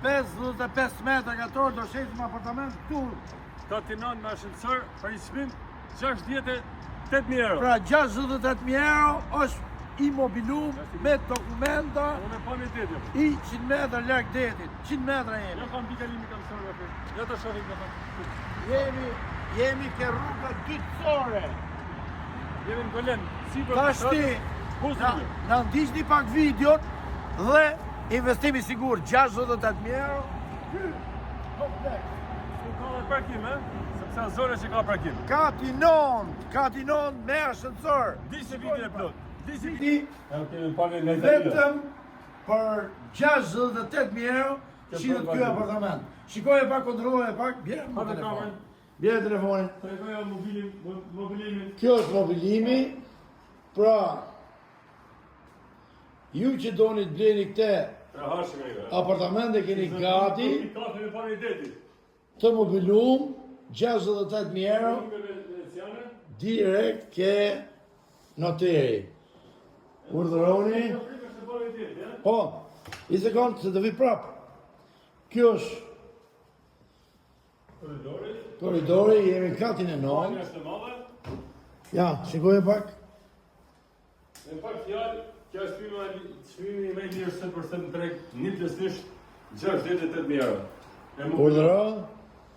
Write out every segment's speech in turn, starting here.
55 metra katror do shesim apartament këtu. Kati 9 me ashensor për një çmim 68.000 euro. Pra 68.000 euro është i mobilum me dokumenta Unë me pamje deti. i 100 metra larg detit, 100 metra jemi. Jo kam pikalimi kam sërë aty. Jo të shohim do të. Jemi jemi ke rruga dytësore. Jemi në Golen, sipër Tashti buzë na, rrugës. na ndiqni pak videon dhe investimi sigur 68.000 euro. Ky kompleks Ku ka dhe parkim, e? Sepse ajo zona që ka parkim. Kati 9, kati 9 me ashensor. Ndiqni videon e plot. Ndiqni Ti Ja, kemi pamje nga Italia. vetëm për 68.000 euro shitet ky apartament. Shikoje pak, kontrolloje pak, bjerë më Hape telefonin. kamerën. Bjerë telefonin. Tregoja mobilim, mobilimin. Kjo është mobilimi, pra ju që doni të bleni këtë Trahashim e jo. apartament e keni gati Kafe me pamje deti. të mobilum 68.000 euro Rrugë veneciane. direkt ke noteri. Urdhëroni. Kjo frikë është e pamje deti, e? Po, i sekond se të vi prap. Kjo është Korridori. korridori, jemi në katin e Pamja 9. është e madhe. Ja, shikoje pak. Me pak fjalë, kjo është çmimi çmimi më i lirë se për në treg, një plotësisht 68.000 euro. E më Urdhëro.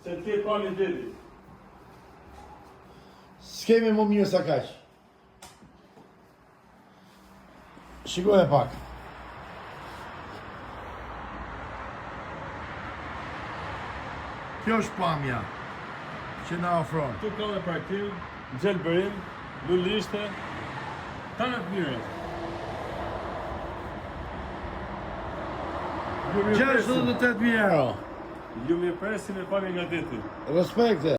se ti pamje deti. S'kemi më mirë sa kaq. Shikoje pak. Kjo është pamja që na ofron. Këtu ka dhe parkim, gjelbërim, lulishte, tanë të mira. Ju mirëpresim, 68.000 euro. ju mirëpresim me pamje nga deti. Respekte.